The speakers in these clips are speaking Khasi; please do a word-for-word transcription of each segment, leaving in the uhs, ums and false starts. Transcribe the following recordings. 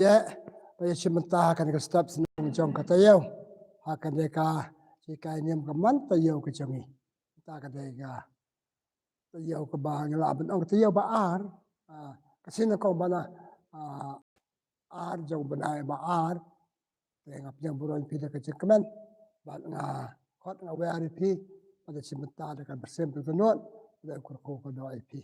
Ïa, ba ïa shim bynta ha kane ka step shnong jong ka taïew. Ha kane ka jinghikai niam ka man taïew ka jong ngi. Mynta ka dei ka taïew kaba ngi lah ban ong ka taïew ba ar. Ah, ka sien nyngkong ba na, ah, ar jong u bnai ba ar. Te nga pdiang burom ïa phi da ka jingkmen. Bad nga khot nga wer ïa phi. Bad ïa shim bynta da ka mynsiem ka dohnud. Bad ïa u kyrkhu ka doh ïa phi.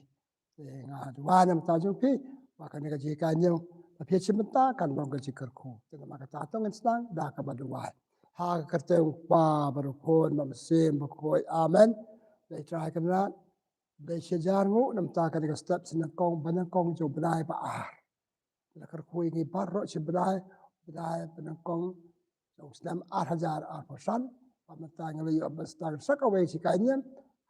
Te nga duwai na ka bynta jong phi ba kane ka jinghikai niam ba phi shim bynta kan long ka jingkyrkhu. Te namar kata to ngin sdang da kaba duwai. Ha ka kyrteng u Kpa bad u Khun bad u Mynsiem Bakhuid. Amen. Blei Trai Kynrad, Blei Shajar, nguh na ka bynta kane ka step sien nyngkong ba nyngkong jong u bnai ba ar. La kyrkhu ïa ngi baroh shi bnai, bnai ba nyngkong jong u snem ar hajar arphew san. Bad mynta ngi la ïoh ban sdang sa kawei ka jinghikai niam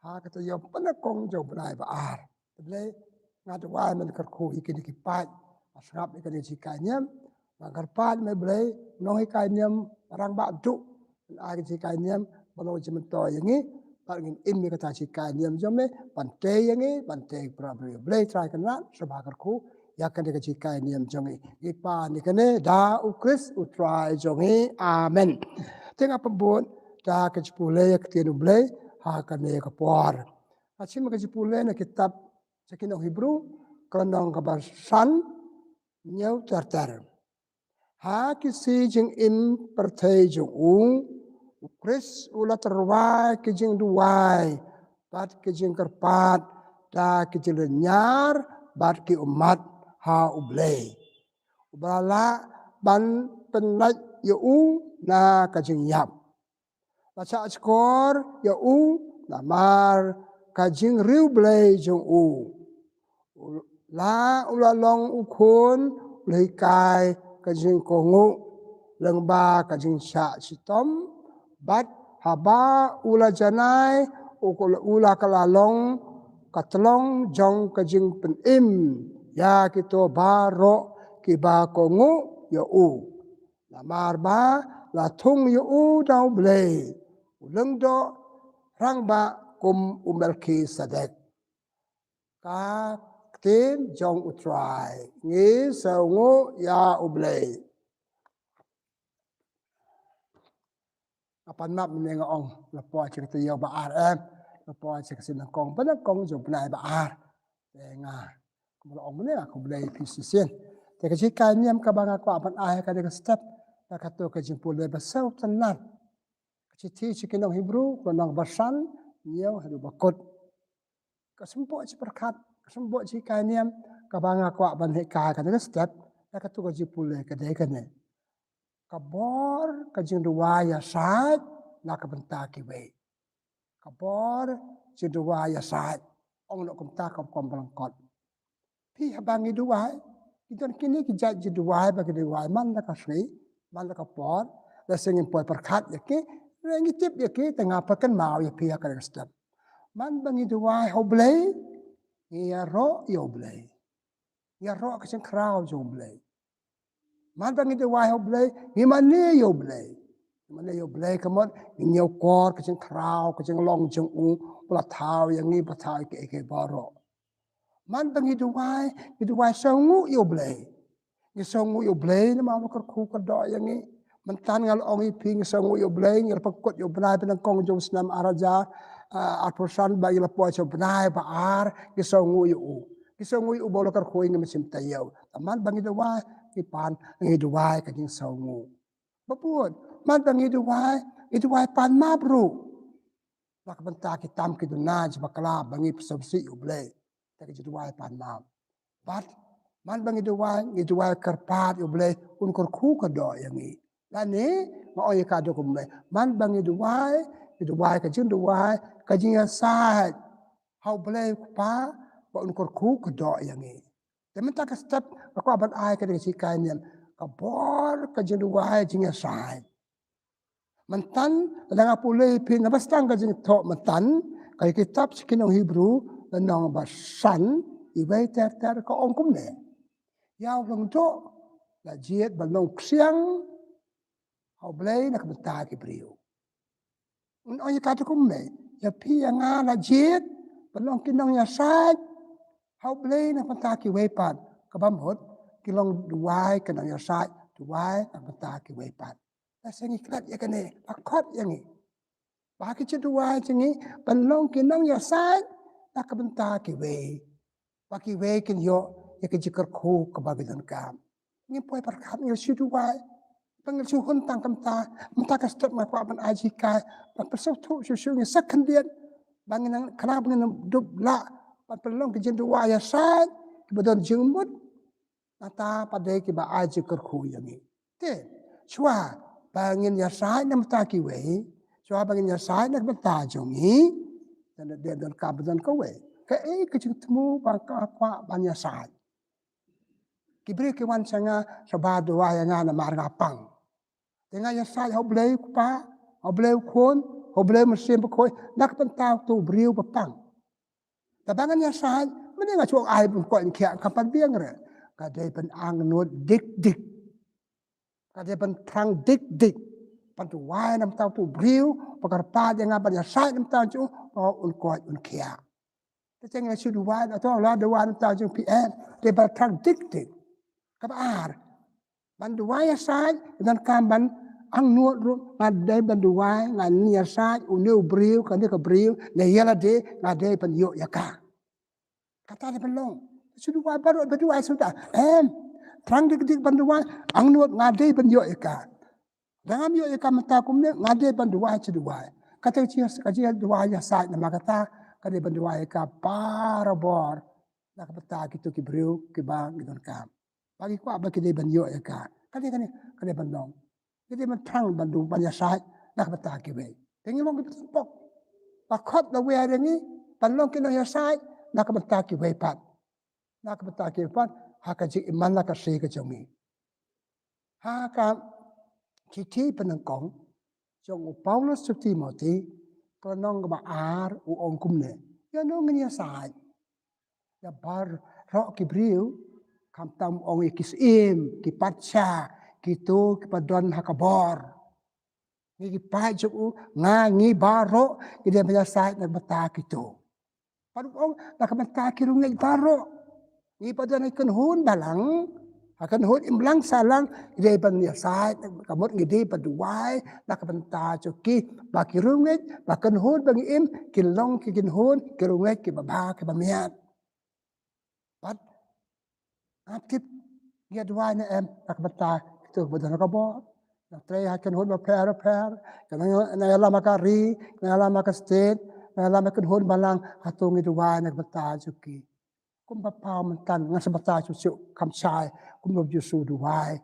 ha ka taïew ba nyngkong jong u bnai ba ar. Te Blei, nga duwai men kyrkhu ïa kine ki paid ba sngap ïa kane ka jinghikai niam. Nga kyrpad me Blei, nonghikai niam rangbah duh, men ai ka jinghikai niam ba long jingmyntoi ïa ngi. Bad ngin im ïa kata ka jinghikai niam jong me ban tei ïa ngi, ban tei para briew. Blei Trai Kynrad, sngewbha kyrkhu ïa kane ka jinghikai niam jong ngi. Ngi pan ïa kane da u Khrist u Trai jong ngi. Amen. Te nga pynbud da ka jingpule ïa ka ktien u Blei ha kane ka por. Nga shim ka jingpule na kitab sha ki nong Hebru, ka lynnong kaba san, hynñiew ter ter. Ha ki sngi jingim pyrthei jong u, u Khrist u la tyrwa ki jingduwai bad ki jingkyrpad da ki jinglynñiar bad ki ummat ha u Blei, uba la lah ban pynlait ïa u na ka jingïap. La shah shkor ïa u namar ka jingriewblei jong u. U la, u la long u khun, u la hikai ka jingkohnguh lyngba ka jingshah shitom, bad haba u la janai, u, u la ka la long ka tlong jong ka jingpynim ïa kito baroh kiba kohnguh ïa u. Namar ba la thung ïa u da u Blei, u lyngdoh rangbah kum u Melkisedek. Ka ktien jong u Trai. Ngi sngewnguh ïa u Blei. Nga pan map mynne nga ong, la poi sha ka taïew ba ar, em. La poi sha ka sien nyngkong ba nyngkong jong u bnai ba ar. Te nga, kumba la ong mynne nga khublei ïa phi shisien. Te ka jinghikai niam kaba nga kwah ban ai ha kane ka step, ka, kato ka jingpule ba sngewtynnat. Ka shithi sha ki nong Hebru, ka lynnong ba san, hynñiew haduh ba kut. Ka symboh jingpyrkhat, ka symboh jinghikai niam kaba nga kwah ban hikai ha kane ka step, ka, kato ka jingpule ka dei kane. Ka bor ka jingduwai ïasaid na ka bynta kiwei. Ka bor jingduwai ïasaid. Ong noh kumta ka, kum ba lyngkot. Phi, haba ngi duwai, ki don kine ki jait jingduwai ba ngi duwai man la ka sngi, man la ka por, lehse ngim poi pyrkhat ïa ki, ngi tip ïa ki, te nga pynkynmaw ïa phi ha kane ka step. Man ba ngi duwai ha u Blei, ngi ïaroh ïa u Blei. Ngi ïaroh ka jingkhraw jong u Blei. Man ba ngi duwai ha u Blei, ngi mane ïa u Blei. Ngi mane ïa u Blei ka mut, ngi ñiewkor ka jingkhraw, ka jinglong jong u, ba la thaw ïa ngi, ba thaw ïa kiei kiei baroh. Man ba ngi duwai, ngi duwai sngewnguh ïa u Blei. Ngi sngewnguh ïa u Blei namar u kyrkhu kyrdoh ïa ngi. Mynta nga la ong ïa phi ngi sngewnguh ïa u Blei, ngi la pynkut ïa u bnai ba nyngkong jong u snem ar hajar, ah, arphew san ba ngi la poi sha u bnai ba ar, ngi sngewnguh ïa u. Ngi sngewnguh ïa u ba u la kyrkhu ïa ngi mynsiem taïew. Te man ba ngi duwai, ngi pan, ngi duwai ka jingsngewnguh. Ba bud, man ba ngi duwai, ngi duwai pan map ruh. Na ka bynta ki tam ki duna jong bakla ba ngi pynsngewsih ïa u Blei. Te ka jingduwai pan map. Bad man ba ngi duwai, ngi duwai kyrpad ïa u Blei, un kyrkhu kyrdoh ïa ngi. Lane nga ong ïa ka da kumne. Man ba ngi duwai, ngi duwai ka jingduwai, ka jingïasaid ha u Blei u Kpa, ba un kyrkhu kyrdoh ïa ngi. Te mynta ka step nga kwah ban ai ka dei ka jinghikai niam. Ka bor ka jingduwai jingïasaid. Mynta, lada nga pule ïa phi na ba sdang ka jingthoh mynta, ka kitab sha ki nong Hebru, lynnong ba san, iwei ter ter ka ong kumne. Ïa u lyngdoh, la jied ban long ksiang ha u Blei na ka bynta ki briew. Un ong ïa ka da kumne, ïa phi ïa nga la jied ban long ki nongïasaid ha u Blei na ka bynta kiwei pat, kaba mut ki long duwai ki nongïasaid, duwai na ka bynta kiwei pat. Te sa ngi klet ïa kane, ba khot ïa ngi, ba ki jingduwai jong ngi ban long ki nongïasaid na ka bynta kiwei, ba kiwei kin ïoh ïa ka jingkyrkhu kaba ki donkam. Ngim poi pyrkhat, ngi shu duwai, ba ngi shu hun tang kumta, mynta ka step nga kwah ban ai jinghikai, ban pynsngewthuh shuh shuh, ngi sa khyndiat ba ngin nang, khnang ba ngin dup lah ban pynlong ki jingduwai ïasaid kiba don jingmut. Nangta pat dei kiba ai jingkyrkhu ïa ngi. Te shuwa ba ngin ïasaid na ka bynta kiwei, shuwa ba ngin ïasaid na ka bynta jong ngi, te dei donkam ba don kawei. Kaei ka jingthmu ba nga kwah ban ïasaid? Ki briew ki wan sha nga, sha ba duwai ïa nga namar nga pang. Te nga ïasaid ha U Blei U Kpa, ha U Blei U Khun, ha U Blei U Mynsiem Bakhuid, na ka bynta uto u briew ba pang. Te ba ngan ïasaid, mynne nga shu ong ai ban koit ban khiah, kam pat biang re. Ka dei ban angnud dik dik, ka dei ban thrang dik dik, ban duwai na ka bynta uto u briew ba kyrpad ïa nga ban ïasaid na ka bynta jong u, ba un koit un khiah. Te shen nga shu duwai, to la duwai na ka bynta jong phi, eh, dei ban thrang dik dik. Kaba ar, ban duwai ïasaid, donkam ban angnud ruh, nga dei ban duwai, nga ïasaid, une u briew, kane ka briew, ne ïa lade, nga dei ban ïoh ïa ka. Kata dei ban long. Shu duwai baroh, ba duwai suda. Em, thrang dik dik ban duwai, angnud, nga dei ban ïoh ïa ka. Da ngam ïoh ïa ka mynta kumne, nga dei ban duwai, shu duwai. Kata ka jing, ka jingduwai ïasaid namar kata, ka dei ban duwai ïa ka barabor na ka bynta kito ki briew kiba ngi donkam. Ba ngi kwah ba ki dei ban ïoh ïa ka. Ka dei, ka dei, ka dei ban long. Ki dei ban thrang ban du, ban ïasaid na ka bynta kiwei. Te ngi long kiba sngewthuh. Ba khot lawei ïa ngi ban long ki nongïasaid na ka bynta kiwei pat. Na ka bynta kiwei pat, ha ka jingim man la ka shi ka jong ngi. Ha ka shithi pyndonkam jong u Paulus sha u Timothy, ka lynnong kaba ar, u ong kumne. Ïa no ngin ïasaid? Ïa baroh ki briew, khamtam ong ïa ki syiem, ki patsha, kito kiba don ha ka bor. Ngi ki paid jong u, nga, ngi baroh ki dei ban ïasaid na ka bynta kito. Pat u ong na ka bynta ki riewngeit baroh. Ngi ba don ha ki kynhun balang, ha ki kynhun imlang sahlang, ki dei ban ïasaid, ka mut ngi dei ban duwai na ka bynta jong ki, ba ki riewngeit, ba ki kynhun ba ngi im, kin long ki kynhun, ki riewngeit kiba bha, kiba miat. Pat ap kit, ngi duwai ne em na ka bynta kito ba don ha ka bor? Ngi trei ha ki kynhun bapher bapher, ngi nang ïalam ha ka ri, ngi ïalam ha ka state, ngi ïalam ha ki kynhun balang, hato ngi duwai na ka bynta jong ki? Kumba paw mynta, ngan sa batai shuh shuh, kam shai kumno ba ju shu duwai.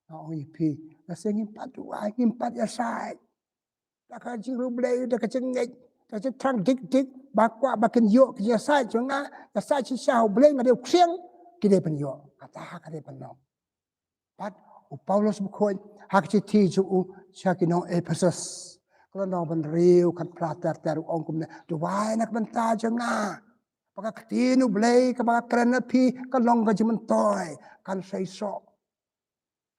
Nga ong ïa phi, lehse ngim pat duwai, ngim pat ïasaid. Da ka jingriewblei, da ka jingngeit, da ka jingthrang dik dik, ba kwah ba kin ïoh ka jingïasaid jong nga, ïasaid shisha ha U Blei, nga dei u khriang, ki dei ban ïoh. Kata ka dei ban long. Pat u Paulus bakhuid ha ka shithi jong u sha ki nong Ephesus, ka lynnong ba hynriew, khatphra ter ter, u ong kumne: Duwai na ka bynta jong nga, ba ka ktien U Blei kaba nga kren ha phi kan long ka jingmyntoi, kan seisoh.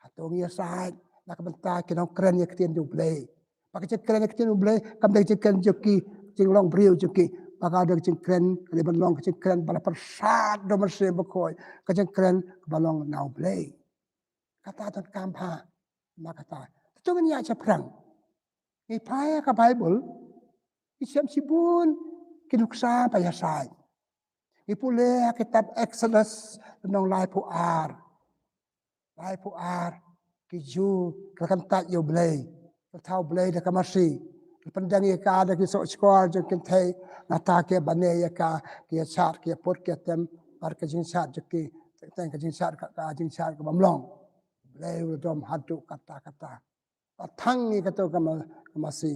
Hato ngi ïasaid na ka bynta ki nongkren ïa ka ktien U Blei? Ba ka jingkren ïa ka ktien U Blei kam dei ka jingkren jong ki, jinglong briew jong ki. Ba ka dei ka jingkren, ka dei ban long ka jingkren ba la pyrsad da U Mynsiem Bakhuid, ka jingkren ba long na U Blei. Kata donkam bha. Ma kata, to ngin ïa shaphrang. Ngi phai ha ka Baibl, ngi shem shibun ki nuksa ba ïasaid. Ngi pule ha kitab Exodus, lynnong laiphew ar. Laiphew ar, ki Jiw ki la kyntait ïa U Blei. Ki la thaw U Blei da ka masi. Ki la pyndeng ïa ka da ki soh shkor jong ki kynthei. Nangta ki bane ïa ka, ki ïa shad, ki ïa put, ki ïa tem bad ka jingshad jong ki. Teng ka jingshad, ka, ka jingshad ka bym long. U Blei u la dom haduh katta katta. La thang ïa kato ka ma-, ka masi.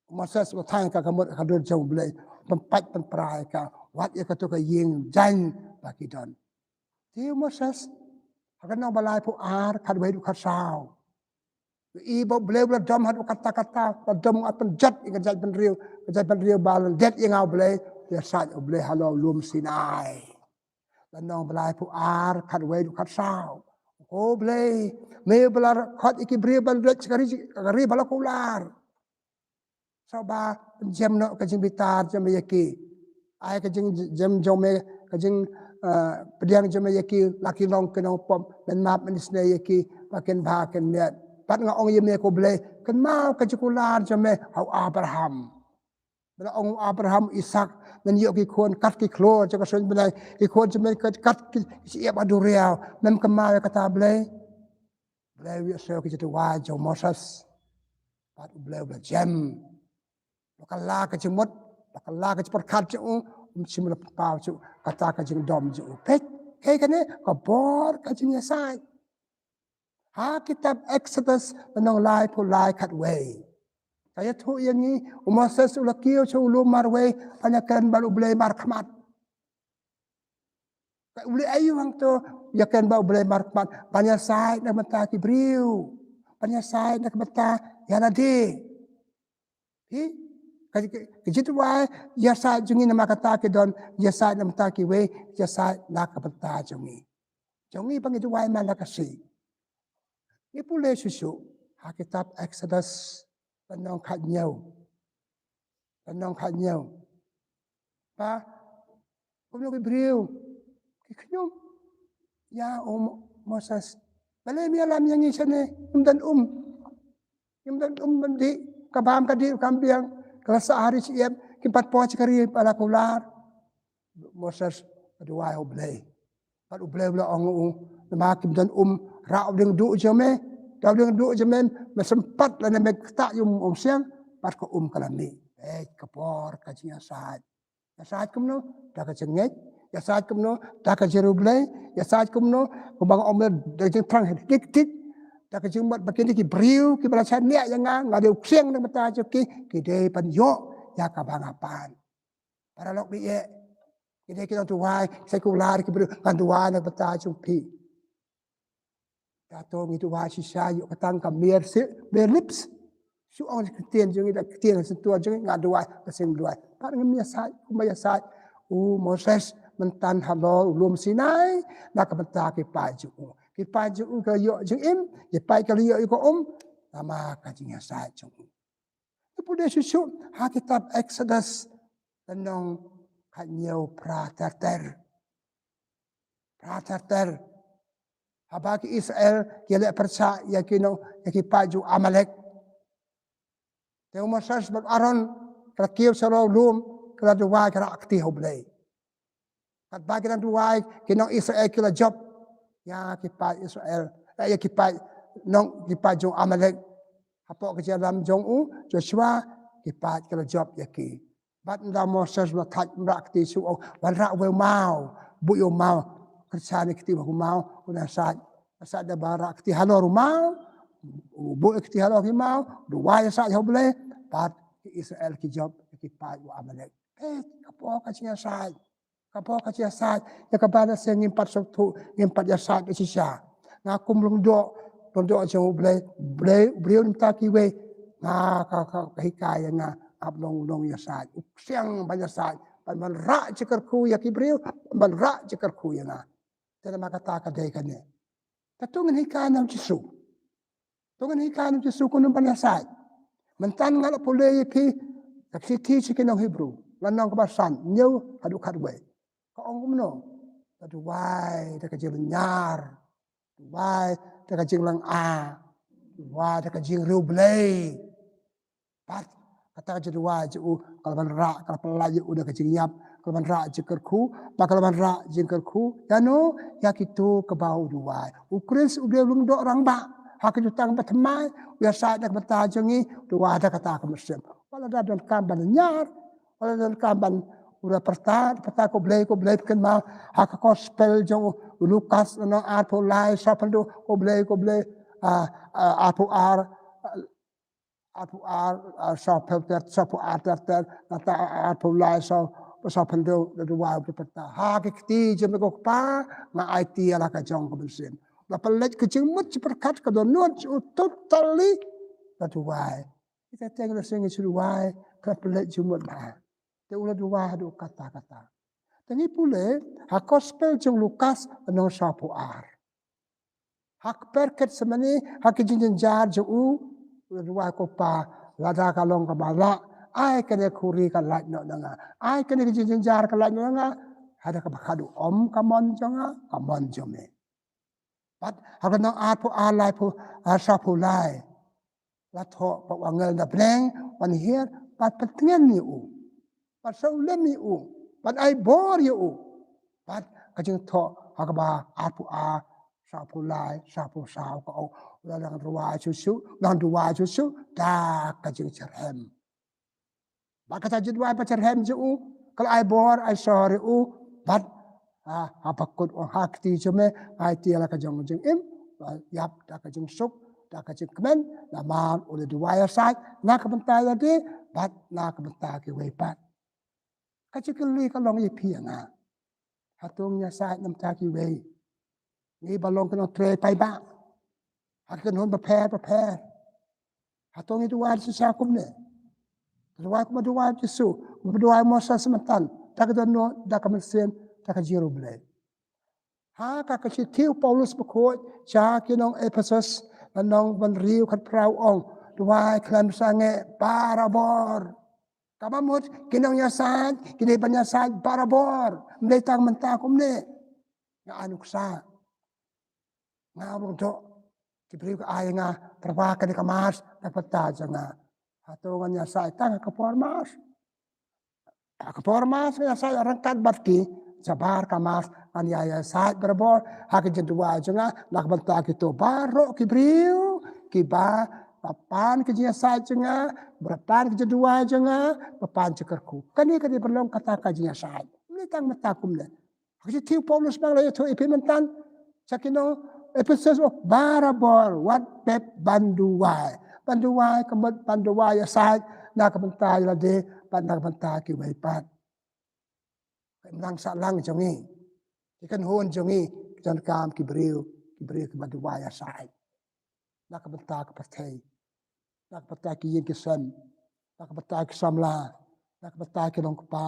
U Moses u la thang ïa ka, ka mut ka dur jong U Blei. Pynpait pynpra ïa ka, wat ïa kato ka ïing jaiñ ba ki don. Te u Moses, ha ka lynnong ba laiphew ar, khatwei haduh khatsaw, i ba U Blei u la dom haduh katta katta, la dom, u la pynjot ïa ka jaitbynriew, ka jaitbynriew ba la lyndet ïa nga U Blei, ïasaid U Blei halor u lum Sinai. Lynnong ba laiphew ar, khatwei haduh khatsaw. Ko Blei, me ba la khot ïa ki briew ban leit sha ka ri, ka ri ba la kular. Sngewbha pynjem noh ka jingbitar jong me ïa ki. Ai ka jingjem jong me, ka jing, pdiang jong me ïa ki la ki long ki nongpop, men map men isynei ïa ki ba kin bha kin miat. Bad nga ong ïa me ko Blei, kynmaw ka jingkular jong me ha u Abraham. Ba la ong u Abraham, Isaak, men ïoh ki khun kat ki khlur jong ka suiñ bneng, ki khun jong me kat ki shyiap ha duriaw. Mem kynmaw ïa kata Blei? Blei u ïohsngew ki jingduwai jong u Moses. Bad u Blei u la jem. Ba ka la ka jingmut, ba ka la ka jingpyrkhat jong u, um shym la pynpaw shuh kata ka jingdom jong u. Peit, kaei kane ka bor ka jingïasaid. Ha kitab Exodus lynnong laiphew lai khatwei, ka ïathuh ïa ngi, u Moses u la kiew sha u lum marwei ban ïakren bad u Blei markhmat. Ka u Blei aiu hangto ïakren bad u Blei markhmat? Ban ïasaid na ka bynta ki briew, ban ïasaid na ka bynta ïa lade. Phi, ka, ka, ka jingduwai ïasaid jong ngi namar kata ki don, ïasaid na ka bynta kiwei, ïasaid na ka bynta jong ngi. Jong ngi ba ngi duwai man la ka sngi. Ngi pule shuh shuh ha kitab Exodus lynnong khathynñiew. Lynnong khathynñiew. Ba kumno ki briew ki khñium ïa u Mo-, Moses. Balei me ïalam ïa ngi shane? Ngim don um. Ngim don um ban dih. Ka bam ka dih, kam biang. Ka la sah ha ri shyiap. Kim pat poi sha ka ri ba la kular. Moses ka duwai ha u Blei. Bad u Blei u la ong ïa u, namar kim don um, rah u dieng duh jong me, rah u dieng duh jong me, me sympat lane me ktah ïa u umsiang, bad ka um ka la mih. Peit ka bor ka jingïasaid. Ïasaid kumno? Da ka jingngeit. Ïasaid kumno? Da ka jingriewblei. Ïasaid kumno? Kumba nga ong, da ka jingthrang dik dik. Da ka jingmut ba kine ki briew kiba la shaniah ïa nga, nga dei u ksiang na ka bynta jong ki, ki dei ban ïoh ïa kaba nga pan. Para lok, phi eh, ki dei ki nongduwai, sekular ki briew, ngan duwai na ka bynta jong phi. Te to ngi duwai shisha, ïoh ka tang ka mere, mere lips. Shu ong ktien jong ngi, da ktien shyntur jong ngi, nga duwai, ka seng duwai. Pat ngim ïasaid kumba ïasaid u Moses mynta halor u lum Sinai na ka bynta ki paid jong u. Ki paid jong u ki la ïoh jingim, ki paid ki la ïoh ïa ka um namar ka jingïasaid jong u. Ngi pule shuh shuh ha kitab Exodus lynnong khathynñiew, phra ter ter. Phra ter ter. Haba ki Israel ki leh pyrshah ïa ki nong, ïa ki paid jong u Amalek, te u Moses bad u Aaron ki la kiew shalor u lum, ki la duwai, ki rah kti ha u Blei. Katba ki dang duwai, ki nong Israel ki la jop ïa ki paid Israel, eh, ïa ki paid nong, ki paid jong u Amalek. Hapoh ka jingïalam jong u Joshua, ki paid ki la jop ïa ki. Bad ynda u Moses u la thait, um rah kti shuh, u ong, wanrah uwei u maw, buh ïa u maw. Kyrshan ïa kti bad u maw, u ïasaid. Ïasaid da ba rah kti halor u maw, u buh ïa kti halor ki maw, duwai ïasaid ha u Blei, bad ki Israel ki jop ïa ki paid u Amalek. Eh, ka bor ka jingïasaid. Ka bor ka jingïasaid, ïa kaba la shisha ngim pat sngewthuh, ngim pat ïasaid da shisha. Nga kum lyngdoh, lyngdoh jong u Blei, Blei, u briew na ka bynta kiwei. Nga ka, ka, ka hikai ïa nga, ap long long ïasaid. U ksiang ban ïasaid, ban, ban rah jingkyrkhu ïa ki briew, ban rah jingkyrkhu ïa nga. Te namar kata ka dei kane. Te to ngin hikai na u Jisu. To ngin hikai na u Jisu kumno ban ïasaid. Mynta nga la pule ïa phi ka shithi sha ki nong Hebru, lynnong kaba san, hynñiew haduh khatwei. Ka ong kumno? Ka duwai da ka jinglynñiar, duwai da ka jinglong ah, duwai da ka jingriewblei. Bad kata ka jingduwai jong u ka la wanrah, ka la pynlait ïa u da ka jingïap, ka la wanrah jingkyrkhu, bad ka la wanrah jingkyrkhu ïano? Ïa kito kiba u duwai. U Khrist u dei u lyngdoh rangbah ha ka jutang bathymmai, u ïasaid na ka bynta jong ngi, u duwai da kata ka mynsiem. Wat la da donkam ban lynñiar, wat la donkam ban u da pyrta, pyrta, ko Blei, ko Blei, phi kynmaw ha ka gospel jong u Lukas lynnong arphew lai, saw phew hynriew, ko Blei, ko Blei, ah, ah, arphew ar, arphew ar, ah, saw phew ter, saw phew ar ter ter, nangta arphew lai, saw, saw phew hynriew, da duwai, da pyrta. Ha ki kti jong me ko Kpa, nga aiti ïa la ka jong ka mynsiem. La pynleit ka jingmut jingpyrkhat, ka dohnud jong u totally, da duwai. Kita teng la seng shu duwai, ka pynleit jingmut ba. Te u la duwai haduh katta katta. Te ngi pule ha gospel jong u Lukas lynnong saw phew ar. Ha ka kper Gethsemane, ha ka jingjynjar jong u, u la duwai, ko Pa, lada ka long kaba lah, ai kane ka khuri ka lait noh na nga. Ai kane ka jingjynjar ka lait noh na nga. Haba ka ba khadduh ym ka mon jong nga, ka mon jong me. Bad ha ka nong arphew ar laiphew, ar sawphew lai. La thoh ba u angel na bneng wan hiar bad pyntngen ïa u. Bad sawlem ïa u. Bad ai bor ïa u. Bad ka jingthoh ha ka ba arphew ar, sawphew lai, sawphew saw ka ong, u la nang duwai shuh shuh, nang duwai shuh shuh da ka jingsyrhem. Bad kata ka jingduwai ba syrhem jong u ka la ai bor ai sor ïa u. Bad, ah, haba kut u ong ha kti jong me, ai ti la ka jong jingim, ïap da ka jingsuk, da ka jingkmen, namar u la duwai ïasaid na ka bynta ïa lade bad na ka bynta kiwei pat. Ka jingkylli ka long ïa phi ïa nga. Hato ngi ïasaid na ka bynta kiwei? Ngi ba long ki nongtrei paidbah ha ki kynhun bapher bapher. Hato ngi duwai shisha kumne? Duwai kumba duwai u Jisu, kumba duwai u Moses mynta, da ka dohnud, da ka mynsiem, da ka jingriewblei. Ha ka, ka shithi u Paulus bakhuid sha ki nong Ephesus, lynnong hynriew, khatphra u ong, duwai khlem sangeh barabor. Kaba mut ki nongïasaid ki dei ban ïasaid barabor. Ym dei tang mynta kumne. Nga ai nuksa, nga rung dok, ki briew ki ai ïa nga, tyrwa kane ka Mass na ka bynta jong nga. Hato ngan ïasaid tang ha ka por Mass? Ha ka por Mass ngan ïasaid ryngkat bad ki, shabar ka Mass ngan ïa ïasaid barabor ha ka jingduwai jong nga na ka bynta kito baroh ki briew kiba, ba pan ka jingïasaid jong nga, ba pan ka jingduwai jong nga, ba pan jingkyrkhu. Kane ka dei ban long kata ka jingïasaid. Ym dei tang mynta kumne. Ha ka shithi u Paulus ba nga la ïathuh ïa phi mynta sha ki nong Ephesus, barabor wat pep ban duwai. Ban duwai ka mut ban duwai ïasaid na ka bynta ïa lade bad na ka bynta kiwei pat. Ka imlang sahlang jong ngi, ki kynhun jong ngi ki donkam ki briew, ki briew kiba duwai ïasaid na ka bynta ka pyrthei, na ka bynta ki ïing ki sem, na ka bynta ki samla, na ka bynta ki longkpa,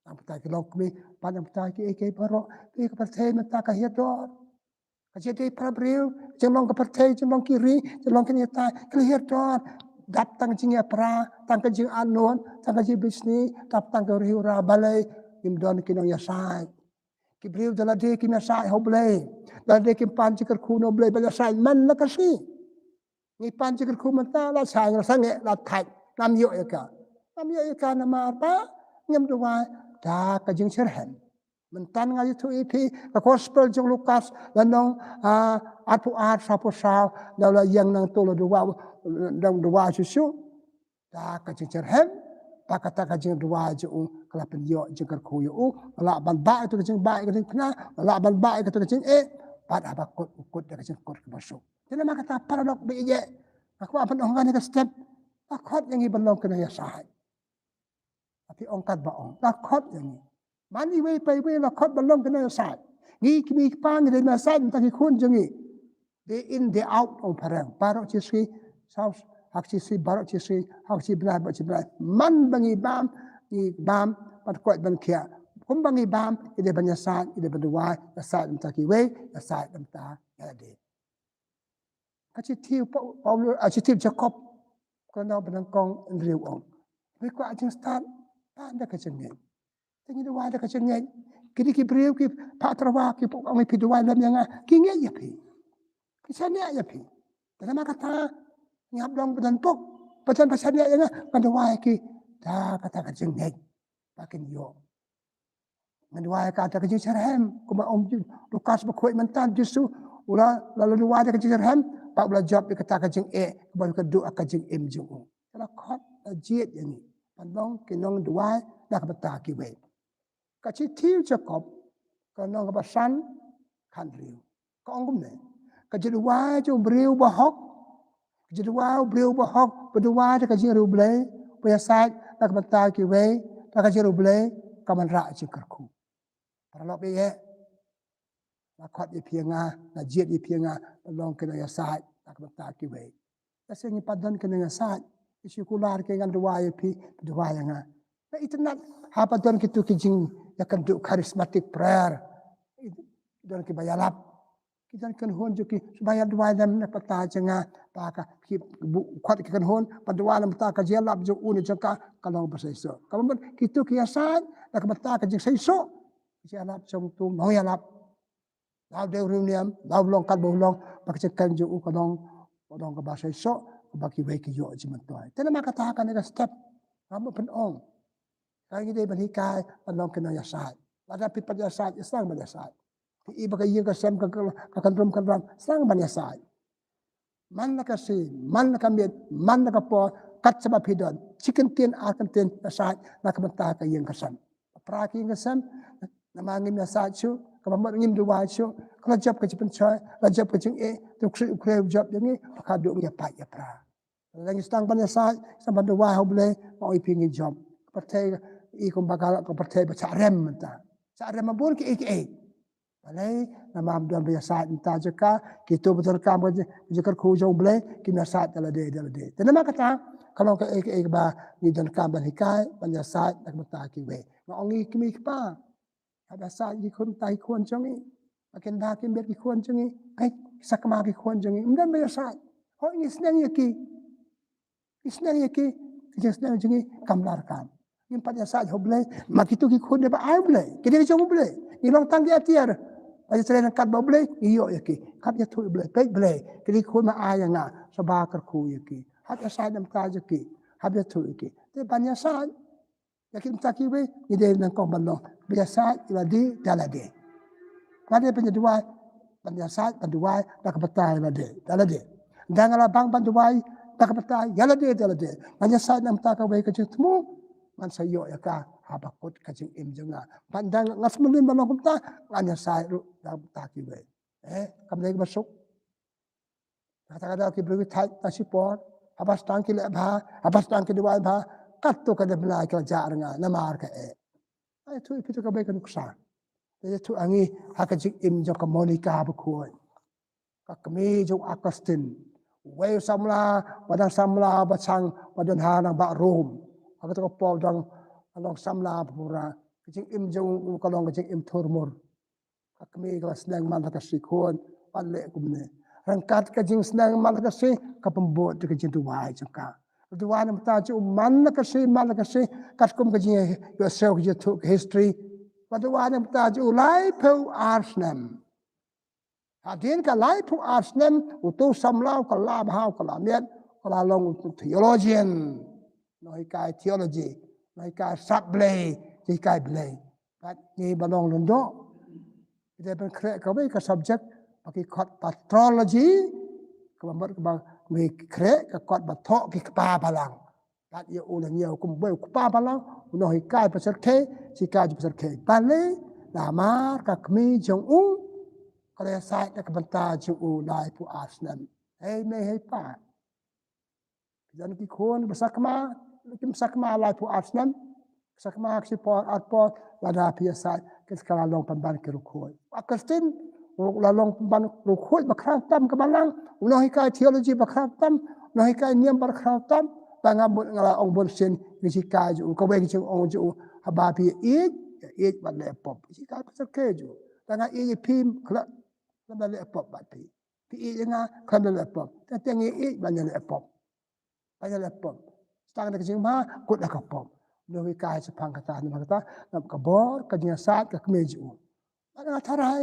na ka bynta ki longkmie, bad na ka bynta kiei kiei baroh. Te ka pyrthei mynta ka hiar dor. Ka jingïadei para briew, jinglong ka pyrthei, jinglong ki ri, jinglong ki nongïatai, ka la hiar dor. Dap tang ka jingïapra, tang ka jingarngut, tang ka jingbishni, dap tang ka riewra balei, ngim don ki nongïasaid. Ki briew da lade kim ïasaid ha U Blei, da lade kim pan jingkyrkhu na U Blei ban ïasaid man la ka sngi. Ngi pan jingkyrkhu mynta, la shai, la sangeh, la thait, ngam ïoh ïa ka. Ngam ïoh ïa ka namar ba ngim duwai da ka jingsyrhem. Mynta nga ïathuh ïa phi ka Gospel jong u Lukas, lynnong, ah, arphew ar, sawphew saw, da u la ïeng nangta u la duwai, da u duwai shuh shuh da ka jingsyrhem. Bad kata ka jingduwai jong u ka la pynïoh jingkyrkhu ïa u, la lah ban bah ïa ka jingbah ïa ka jingpynah, la lah ban bah ïa ka jingeh, bad haba kut u kut da ka jingkut kaba suk. Te namar kata paralok ba ïeit, nga kwah ban ong ha kane ka step, la khot ïa ngi ban long ki nongïasaid. Phi ong katba ong, la khot ïa ngi. Man iwei pa iwei la khot ban long ki nongïasaid. Ngi ki kmie ki kpa ngi dei ban ïasaid bad ki khun jong ngi. Day in day out, ong phareng. Baroh shi sngi, saw, ha ka shi sngi, baroh shi sngi, ha ka shi bnai, baroh shi bnai. Man ba ngi bam, ngi bam, ban koit ban khiah. Kumba ngi bam, ngi dei ban ïasaid, ngi dei ban duwai, ïasaid na ka bynta kiwei, ïasaid na ka bynta ïa lade. Ka shithi u Pau-, Paulus, ah, shithi u Jakob, ka lynnong ba nyngkong, hynriew ong, phi kwah jingstad, pan da ka jingngeit. Te ngi duwai da ka jingngeit. Kine ki briew ki phah tyrwa ki ong ïa phi duwai lem ïa nga, ki ngeit ïa phi. Ki shaniah ïa phi. Te namar kata ngi hap long ba don puk, ba don ba shaniah ïa nga, ngan duwai ïa ki da kata ka jingngeit ba kin ïoh. Ngan duwai ïa ka da ka jingsyrhem, kumba ong u Lukas bakhuid mynta, Jisu u la, la, la duwai da ka jingsyrhem, bad u la jop ïa kata ka jingeh kaba u kyrduh ha ka jingim jong u. Te la khot, la jied ïa ngi ban long ki nongduwai na ka bynta kiwei. Ka shithi u Jakob, ka lynnong kaba san, khathynriew, ka ong kumne: Ka jingduwai jong u briew bahok, ka jingduwai u briew bahok ba duwai da ka jingriewblei, ba ïasaid na ka bynta kiwei da ka jingriewblei, ka wanrah jingkyrkhu. Paralok ba ïeit, la khot ïa phi ïa nga, la jied ïa phi ïa nga ban long ki nongïasaid na ka bynta kiwei. Lehse ngim pat don ki nongïasaid, ki shu kular ki ngan duwai ïa phi, duwai ïa nga. Nga itynnad haba don kito ki jingïakynduh charismatic prayer. Don kiba ïalap. Ki don ki kynhun jong ki, shu ba ïa duwai lem na ka bynta jong nga, ba ka, ki, u khot ki kynhun ban duwai na ka bynta ka jingïalap jong u ne jong ka, ka long ba seisoh. Kaba mut kito ki ïasaid na ka bynta ka jingseisoh. Ki ïalap jong uto u nongïalap. La u dei u riewniam, la u long katba u long, ba ka jingkren jong u ka long, ka long kaba shisha, kaba kiwei ki ïoh jingmyntoi. Te namar kata kane ka step, ngam pynong. Ka ngi dei ban hikai, ban long ki nongïasaid. Lada phi pat ïasaid, sdang ban ïasaid. Phi i ba ka ïing ka sem ka, ka, ka kynrum kynram, sdang ban ïasaid. Man la ka sngi, man la ka miet, man la ka por, kat shaba phi don. Shi kyntien ar kyntien ïasaid na ka bynta ka ïing ka sem. Pra ka ïing ka sem, namar ngim ïasaid shuh, kaba mut ngim duwai shuh, ka la jop ka jingpynshoi, la jop ka jingeh, te u khreh u khreh u jop jong ngi, ba ka duh ngi ïapait ïapra. Lada ngi sdang ban ïasaid, sdang ban duwai ha U Blei, nga ong ïa phi ngi jop. Ka pyrthei i kumba ka la, ka pyrthei ba shah rem mynta. Shah rem ma bun kiei kiei. Balei, namar ym don ba ïasaid mynta jong ka, kito ba donkam ka jing, ka jingkyrkhu jong U Blei, kim ïasaid da lade da lade. Te namar kata, ka long kaei kaei kaba ngi donkam ban hikai, ban ïasaid na ka bynta kiwei. Nga ong ïa ki kmie ki kpa, hap ïasaid ki khun, ta ki khun jong ngi. Ba kin da kin bit ki khun jong ngi. Peit, sakma ki khun jong ngi. Ym don ba ïasaid. Hooid ngi sneng ïa ki. Ki sneng ïa ki, ki jingsneng jong ngi kam lah kam. Ngim pat ïasaid ha U Blei, ma kito ki khun dei ba ai U Blei, ki dei jong U Blei. Ngi long tang ki atiar. Ba ïatrei ryngkat bad U Blei, ngi ïoh ïa ki. Hap ïathuh ïa U Blei, peit Blei, ki dei ki khun ma ai ïa nga, sa ba kyrkhu ïa ki. Hap ïasaid na ka bynta jong ki, hap ïathuh ïa ki. Te ban ïasaid ïa ki na ka bynta kiwei, ngi dei nyngkong ban long ba ïasaid ïa lade da lade. Nga dei ban ïa duwai, ban ïasaid, ban duwai na ka bynta ïa lade da lade. Ynda nga la bang ban duwai na ka bynta ïa lade da lade, ngan ïasaid na ka bynta kawei ka jingthmu, ngan sa ïoh ïa ka ha ba kut ka jingim jong nga. Bad ynda nga sngewlem ban long kumta, ngan ïasaid ruh na ka bynta kiwei. Eh, kam dei kaba suk. Kata ka daw ki briew ki thait na shipor, haba sdang ki leh bha, haba sdang ki duwai bha, katto ka dei bnai ka la jah rnga namar ka eh. Ai, ïathuh ïa phi to ka bei ka nuksa. Te ïathuh ïa ngi ha ka jingim jong ka Monica bakhuid, ka kmie jong u Augustine. Uwei u samla, ba dang samla, ba shang, ba don ha nang ba Rome. Ha kato ka por dang long samla ba pura. Ka jingim jong u ka long ka jingim thurmur. Ka kmie ka la sneng man la ka sngi khun, ban leh kumne. Ryngkat ka jingsneng man la ka sngi, ka pynbud ka jingduwai jong ka. Duwai na ka bynta jong u man la ka sngi, man la ka sngi, katkum ka jingïohsngew ka jingïathuh ka history. Ka duwai na ka bynta jong u laiphew ar snem. Hadien ka laiphew ar snem, uto u samla u ka la bha, u ka la miat, u ka la long u theologian. Nonghikai theology, nonghikai sap Blei, hikai Blei. Bad ngi ba long lyngdoh, ngi dei ban khreh kawei ka subject ba ki khot patrology, kaba mut kaba ngi khreh ka kot ba thoh ki kpa balang. Bad ïa u la ñiew kum uwei u kpa balang, u nonghikai pyrshah, hikai pyrshah. Balei? Namar ka kmie jong u ka la ïasaid na ka bynta jong u laiphew ar snem. Hei mei hei pa, ki don ki khun ba sakma, kim sakma laiphew ar snem, sakma ka shipor arpor, lada phi ïasaid, ki sa la long pynban ki riewkhuid. U Augustine u la long pynban riewkhuid ba khraw tam ka balang, u nonghikai theology ba khraw tam, u nonghikai niam ba khraw tam. Ba nga mut nga la ong bun sien ki jinghikai jong u, kawei ka jingong jong u, haba phi ïeit, ïeit bad leh pop. Jinghikai pyrshah jong u. Tang nga ïeit ïa phi, khlem, khlem da leh pop bad phi. Phi ïeit ïa nga, khlem da leh pop. Tang te ngi ïeit ban ïaleh pop. Ban ïaleh pop. Sdang da ka jingma, kut da ka pop. Nonghikai shaphang kata, namar kata, namar ka bor ka jingïasaid ka kmie jong u. Bad nga tharai,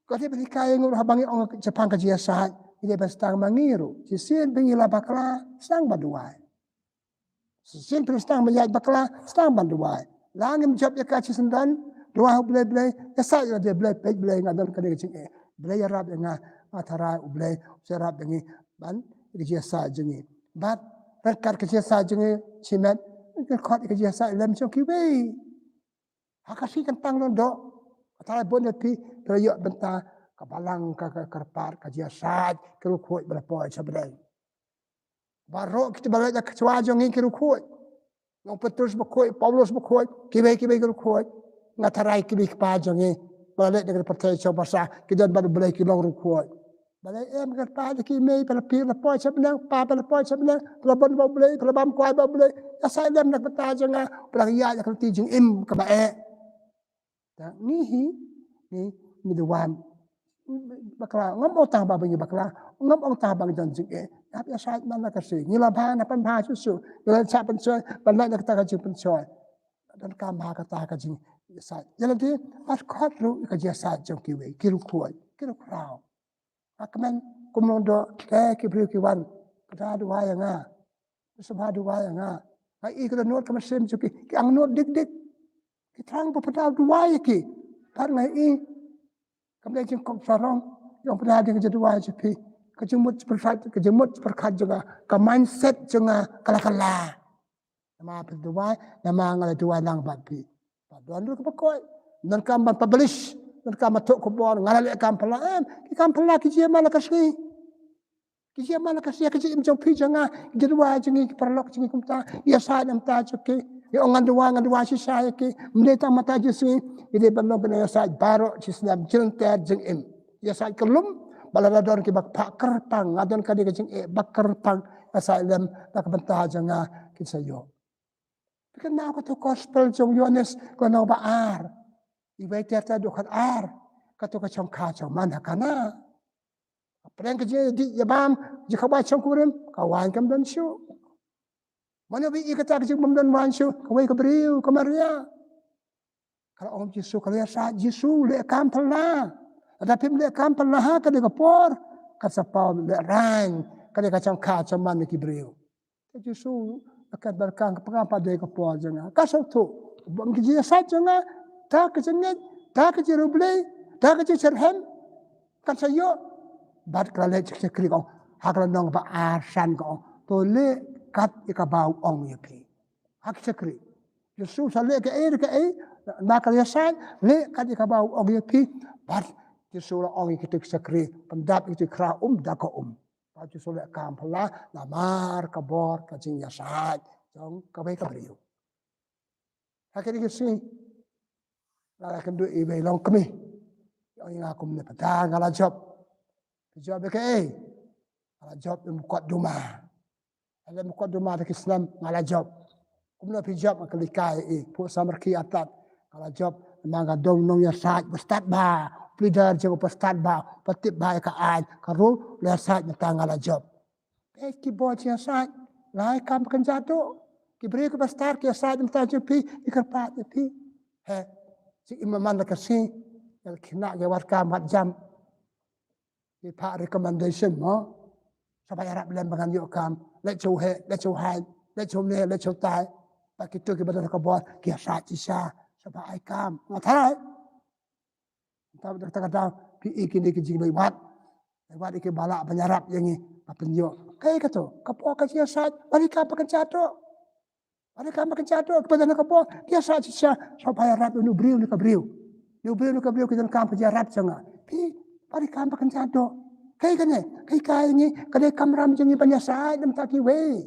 ka dei ban hikai ïa ngi ruh haba ngi ong shaphang ka jingïasaid, ngi dei ban sdang ma ngi ruh. Shisien ba ngi la bakla, sdang ban duwai. Shisien phi sdang ban ïaid bakla, sdang ban duwai. La ngim jop ïa ka shisyndon, duwai ha U Blei, Blei, ïasaid ïa lade, Blei, peit Blei, nga don kane ka jingeh. Blei ïarap ïa nga, nga tharai U Blei u sa ïarap ïa ngi ban ïa ka jingïasaid jong ngi. Bad ryngkat ka jingïasaid jong ngi shimet, ngi khot ïa ka jingïasaid lem jong kiwei. Ha ka sngi kyntang lyngdoh, nga tharai bun na phi phi la ïoh bynta ka balang ka, ka kyrpad, ka jingïasaid ki riewkhuid ba la poi sha bneng. Baroh kita ba la leit na ka shuwa jong ngi ki riewkhuid. Nong Petrus bakhuid, Paulus bakhuid, kiwei kiwei ki riewkhuid. Nga tharai kiwei ki kpa jong ngi ba la leit na ka pyrthei shong basa, ki don bad U Blei, ki long riewkhuid. Balei em kyrpad ïa ki, mei, phi la poi sha bneng, pa, phi la poi sha bneng, phi la bun bad U Blei, phi la bam kwai bad U Blei. Ïasaid lem na ka bynta jong nga, phi la ïaid ïa ka lynti jingim kaba eh. Te ngi hi, ngi, ngi duwai. Bakla, ngam ong tang ba ngi bakla, ngam ong tang ba ngi don jingeh. Hap ïasaid man la ka sngi. Ngi la bha, ngi la pynbha shuh shuh. Ngi la shah pynshoi, ban leit na kata ka jingpynshoi. Donkam bha kata ka jing, Ïasaid. Ïa lade, ar khot ruh ka jingïasaid jong kiwei, ki riewkhuid, ki riewkhraw. Nga kmen kum nongdoh, te ki briew ki wan, ka da duwai ïa nga. Sngewbha duwai ïa nga. Nga i ka dohnud ka mynsiem jong ki, ki angnud dik dik. Ki thrang ba pynda duwai ïa ki. Pat nga i, kam dei jingkop sarong, ïa u pynda dei ka jingduwai jong phi. Ka jingmut pyrkhat, ka jingmut pyrkhat jong nga, ka mindset jong nga, ka la ka la. Namar phi duwai, namar nga la duwai lang bad phi. Ba don ruh kaba koit. Donkam ban publish, donkam ban thoh khubor, nga la leh kam phylla em. Ki kam phylla ki jia man la ka sngi. Ki jia man la ka sngi, ki jia im jong phi jong nga, ki duwai jong ngi ki paralok jong ngi kumta, ïasaid namar jong ki. Ïa ong ngan duwai, ngan duwai shisha ïa ki. Mynta tang mynta jingsngi, ki dei ban long ki nongïasaid baroh shi snem, jingter jingim. Ïasaid kyllum, ba lada don kiba phah kyrpang, nga don ka dei ka jingeh ba kyrpang, ïasaid lem, na ka bynta jong nga kin sa ïoh. Phi kynmaw kato gospel jong Ïoannis ka lynnong ba ar. Iwei ter ter dkhot ar. Kato ka chongkha chongman ha Kana. Pdeng ka jingdih ïa bam, jingkhabai shongkurim, ka waiñ kam don shuh. Mano ba ïohi kata ka jingbym don waiñ shuh, kawei ka briew, ka Maria. Ka la ong Jisu, ka la ïasaid, Jisu, leh kam phylla. Lada phim leh kam phylla ha kane ka por, kan sa paw lehraiñ kane ka chongkha chongman ki briew. Te Jisu, ka kat ba kan ka pyrkhat pat dei ka por jong nga. Ka sngewthuh, bym ki jingïasaid jong nga, ta ka jingngeit, ta ka jingriewblei, ta ka jingsyrhem, kan sa ïoh. Bad ka la leh shakri ka ong, ha ka lynnong ba ar san ka ong, to leh kat ïa kaba u ong ïa phi. Ha ki shakri. Jisu sa leh kaei kaei, na ka ïasaid, leh kat ïa kaba u ong ïa phi. Bad Jisu la ong ïa kito ki shakri, pyndap ïa kito ki khraw um da ka um. Bad Jisu leh kam phylla, namar ka bor ka jingïasaid jong kawei ka briew. Ha kine ki sngi, nga la kynduh iwei longkmie. Ong ïa nga kumne, pata nga la jop. Phi jop ïa kaei? Nga la jop ïa u mukotduma. Nga la mukotduma da ki snem nga la jop. Kumno phi jop? Nga kylli kai ïa i, phuh samrkhie artat. Nga la jop namar nga dei u nongïasaid ba stad bha, u leader jong u ba stad bha, ba tip bha ïa ka aiñ, ka rule, u la ïasaid mynta nga la jop. Peit ki bor jingïasaid, lai kam ba kynja doh. Ki briew kiba stad ki ïasaid mynta jong phi, ki kyrpad ïa phi. He, jingim man la ka sngi, ïa ki khynnah ki wad kam wad jam. Ki phah recommendation mo. Sngewbha ïarap lem ba ngan ïoh kam. Leit sha u heh, leit sha u haiñ, leit sha une, leit sha utai. Bad kito kiba don ka bor, ki ïasaid shisha. Sngewbha ai kam. Nga tharai. Mynta ka daw, phi i kine ki jingleit wad. Leit wad ïa kiba lah ban ïarap ïa ngi, ba phin ïoh. Kaei kato, ka bor ka jingïasaid, bad ïa kam ba kynja doh. Bad ïa kam ba kynja doh, kiba don ka bor, ki ïasaid shisha, sngewbha ïarap ïa une u briew ne ka briew. Une u briew ne ka briew ki donkam ka jingïarap jong nga. Phi, bad ïa kam ba kynja doh. Kaei kane, kaei ka ïa ngi, ka dei kamram jong ngi ban ïasaid namar kiwei.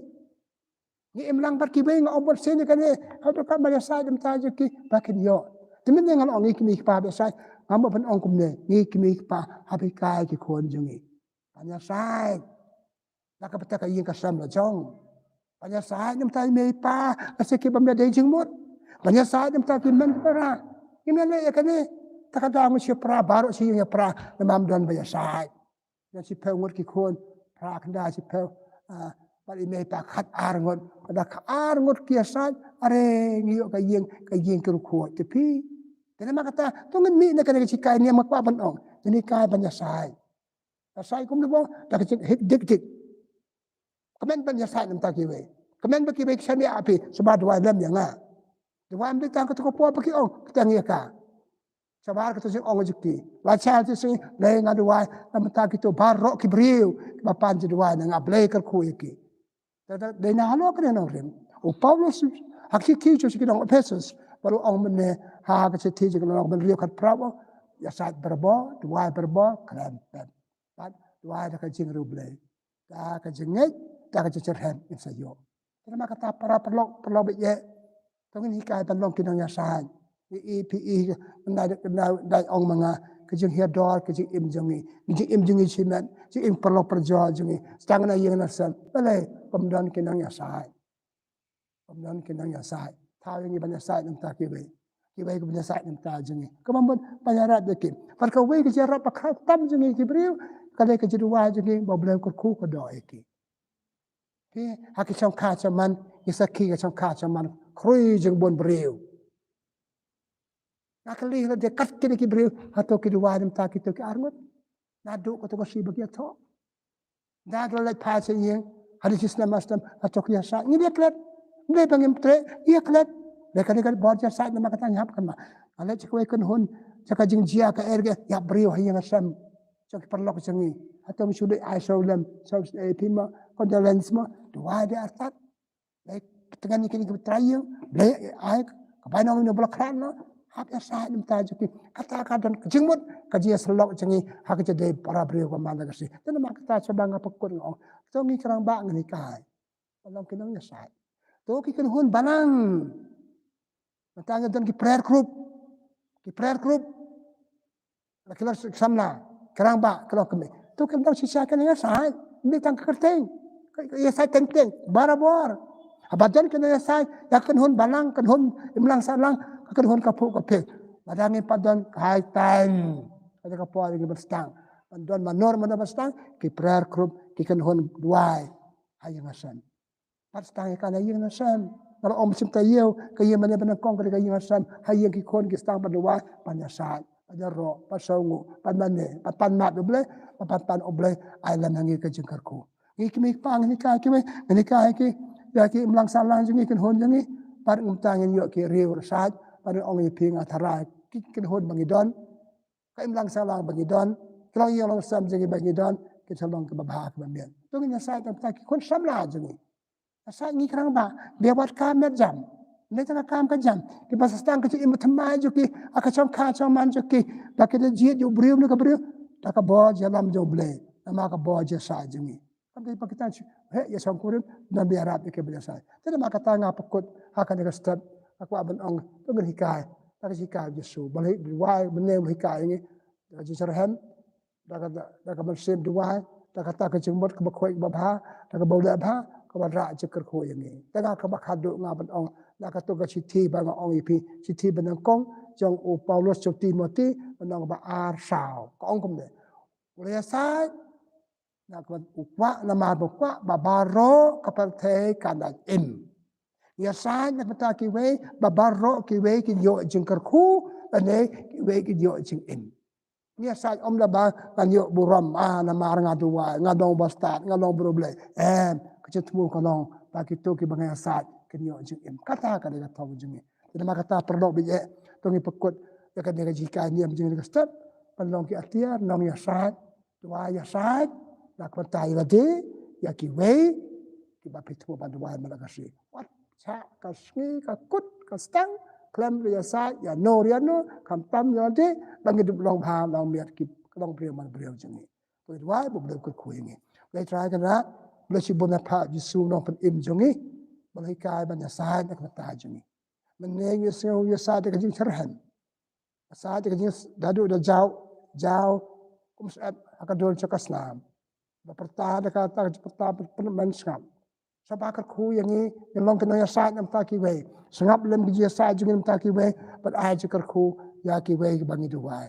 Ngi im lang bad kiwei, nga ong bad shisha kane, ha u donkam ban ïasaid namar jong ki, ba kin ïoh. Te mynne nga la ong ngi kmie kpa ba ïasaid, ngam ban ong kumne, ngi kmie kpa, hap hikai ki khun jong ngi ban ïasaid. Na ka bynta ka ïing ka sem la jong. Ban ïasaid namar ïa i mei i pa, lehse ki bym ïadei jingmut. Ban ïasaid namar ki hynmen ki para. Ngim ïaleh ïa kane. Ta ka daw ngi shipra baroh shi ïing ïapra, namar ym don ba ïasaid. Don shiphew ngut ki khun, phra khyndai shiphew, ah, bad i mei i pa khatar ngut. Lada khatar ngut ki ïasaid, are ngi ïoh ka ïing, ka ïing ki riewkhuid. Te phi, te namar kata, to ngin mih na kane ka jinghikai, ne ma kwah ban ong. Ngin hikai ban ïasaid. Ïasaid kumno ba, da ka jingdikdik. Kmen ban ïasaid namar kiwei. Kmen ba kiwei ki shaniah ha phi, sngewbha duwai lem ïa nga. Duwai ym dei tang kato ka por ba ki ong, kyrteng ïa ka. Shabar kato jingong jong ki. Lashai jong ki, lei nga duwai namar kito baroh ki briew kiba pan jingduwai na nga, Blei kyrkhu ïa ki. Te dei na halor kane nongrim, u Paulus ha ka shithi jong ki nong Ephesus, bad u ong mynne ha ka shithi jong ki nong Rom, hynriew khatphra, ïasaid barabor, duwai barabor, khlem pep. Bad duwai da ka jingriewblei, da ka jingngeit, da ka jingsyrhem, ngin sa ïoh. Te namar kata para paralok, paralok ba ïeit, to ngin hikai ban long ki nongïasaid. Ngi i, phi i, ngi dei, ngi dei ong ma nga, ka jinghiar dor ka jingim jong ngi, ka jingim jong ngi shimet, jingim paralok parajor jong ngi, sdang na ïing na sem, balei ym don ki nongïasaid? Ym don ki nongïasaid. Thaw ïa ngi ban ïasaid namar kiwei. Kiwei ki ban ïasaid namar jong ngi. Kumno ban, ban ïarap ïa ki? Bad kawei ka jingïarap ba khraw tam jong ngi ki briew, ka dei ka jingduwai jong ngi ba U Blei u kyrkhu, u kyrdoh ïa ki. Phi, ha ki shongkha shongman, ngi sakhi ka shongkha shongman, khrui jingbun briew. Ka kali la de kat kine ki briew, hato ki duwai namar kito ki arngut. Naduh kato ka shi ba ki ïathoh. Da ki la leit phai sha ïing, hadien shi snem ar snem, hato ki ïasaid. Ngi ïaklet. Ngi ba ngim treh, ïaklet. Dei kane ka bor ïasaid namar kata ngi hap kynmaw. Ka leit sha kawei kynhun, sha ka jingjia ka er ka ïap briew ha ïing ha sem. Sha ki paralok jong ngi. Hato ngi shu leit ai sawlem, sawlem, eh, phi ma, condolence ma, duwai de artat. Lei, tngan ïa kine ki trai ïing, lei, ai, ka bai nong ïa u Blei khlad noh, hap ïasaid namar jong ki. Kata ka don ka jingmut, ka jingïasyllok jong ngi, ha ka jingdei para briew ka man la ka sngi. Te namar kata shaba nga pynkut nga ong. To ngi ki rangbah ngan hikai. Ban long ki nongïasaid. To ki kynhun balang. Mynta ngi don ki prayer group. Ki prayer group. La ki long samla, ki rangbah, ki long kmie. To ki long shisha ki nongïasaid, ym dei tang ka kyrteng. Ka, ka ïasaid teng teng, barabor. Haba don ki nongïasaid, ïa ka kynhun balang, kynhun imlang sahlang, ka kynhun ka phuh ka phi. Lada ngim pat don, ka high time. Ka dei ka por ngi ban sdang. Ban don manor manor ban sdang, ki prayer group, ki kynhun duwai. Ha ïing ha sem. Pat sdang ïa ka na ïing na sem. Nga la ong mynsiem taïew, ka ïing mane ba nyngkong ka dei ka ïing na sem. Ha ïing ki khun ki sdang ban duwai, ban ïasaid, ban ïaroh, ban sngewnguh, ban mane, ban pan map U Blei, ban pan pan U Blei, ai lem ha ngi ka jingkyrkhu. Ngi kmie kpa ngi hikai kiwei, ngi hikai ki, ïa ki imlang sahlang jong ngi, kynhun jong ngi. Pat ngim tang ngin ïoh ki riew riew said, pat ong ïa phi nga tharai, ki kynhun ba ngi don. Ka imlang sahlang ba ngi don, ki longïing longsem jong ngi ba ngi don, kin sa long kiba bha kiba miat. To ngin ïasaid tang kita ki khun samla jong ngi. Ïasaid ngi ki rangbah, bad wat ka met jam. Ym dei tang ka kam ka jam. Kiba sa sdang ka jingim thymmai jong ki, ha ka shongkha shongman jong ki. Ba ki da jied ïa u briew ne ka briew. Da ka bor jingïalam jong U Blei. Namar ka bor jingïasaid jong ngi. Kam dei ba kita shu, heh, ïa shongkurim, nang ïarap ïa kiba ïasaid. Te namar kata nga pynkut, ha kane ka step, nga kwah ban ong, to ngin hikai, da ka jinghikai u Jisu, ba la duwai, ba la hikai ïa ngi, da ka jingsyrhem, da ka, da, da ka mynsiem duwai, da kata ka jingmut kaba khuid kaba bha, da kaba u leh bha, kaba rah jingkyrkhu ïa ngi. Te nga kaba khadduh nga ban ong, na kato ka shithi ba nga ong ïa phi, shithi ba nyngkong, jong u Paulus jong u Timothy, lynnong ba ar saw, ka ong kumne. U la ïasaid, na ka u kwah namar ba u kwah ba baroh ka pyrthei kan da im. Ïasaid na ka bynta kiwei, ba baroh kiwei kin ïoh jingkyrkhu, lane kiwei kin ïoh jingim. Ïasaid ym da ba ngan ïoh burom, ah, namar nga duwai, nga long ba stad, nga long briew Blei. Em, ka jingthmu ka long, ba kito kiba nga ïasaid, kin ïoh jingim. Kata ka dei ka thong jong ngi. Te namar kata paralok baieit, to ngin pynkut, ïa kane ka jinghikai niam jong ngi ka step, ban long ki atiar, nongïasaid, duwai ïasaid, na ka bynta ïa lade, ïa kiwei, kiba phi thmu ban duwai man la ka sngi. Wat shah ka sngi ka kut ka stang, khlem da ïasaid, ïano ïano, khamtam ïa lade, ba ngin dup long bha, long miat ki, long briew man briew jong ngi. Ba ngi duwai, ba U Blei u kyrkhu ïa ngi. Blei Trai Kynrad, Blei shibun na pha Jisu Nongpynim jong ngi. Ba la hikai ban ïasaid na ka bynta jong ngi. Mynne ngi sngew ïasaid da ka jingsyrhem. Ïasaid da ka jing, da duh da jaw, jaw, kum syep, ha ka dur jong ka snam. Ba pyrta da kata ka jingpyrta pynmen sngap. Sa ba kyrkhu ïa ngi, ngin long ki nongïasaid na ka bynta kiwei. Sngap lem ki jingïasaid jong ngi na ka bynta kiwei, bad ai jingkyrkhu ïa kiwei kiba ngi duwai.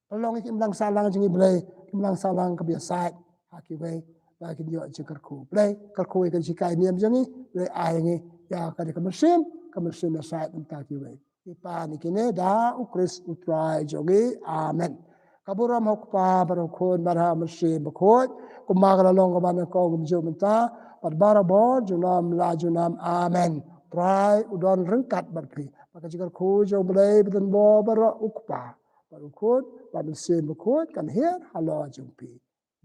Pynlong ïa ki imlang sahlang jong ngi Blei, ki imlang sahlang kiba ïasaid ha kiwei, ba kin ïoh jingkyrkhu. Blei, kyrkhu ïa ka jinghikai niam jong ngi, Blei ai ngi ïa ka dei ka mynsiem, ka mynsiem ïasaid na ka bynta kiwei. Ngi pan ïa kine da U Khrist U Trai jong ngi. Amen. Ka burom ha U Kpa bad ha U Khun bad ha U Mynsiem Bakhuid, kumba ka la long kaba nyngkong kumjuh mynta bad barabor junom la junom. Amen. Trai u don ryngkat bad phi. Ba ka jingkyrkhu jong U Blei ba don bor baroh, U Kpa bad U Khun bad U Mynsiem Bakhuid kan hiar halor jong phi.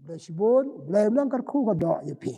Blei shibun, Blei u nang kyrkhu ka doh ïa phi.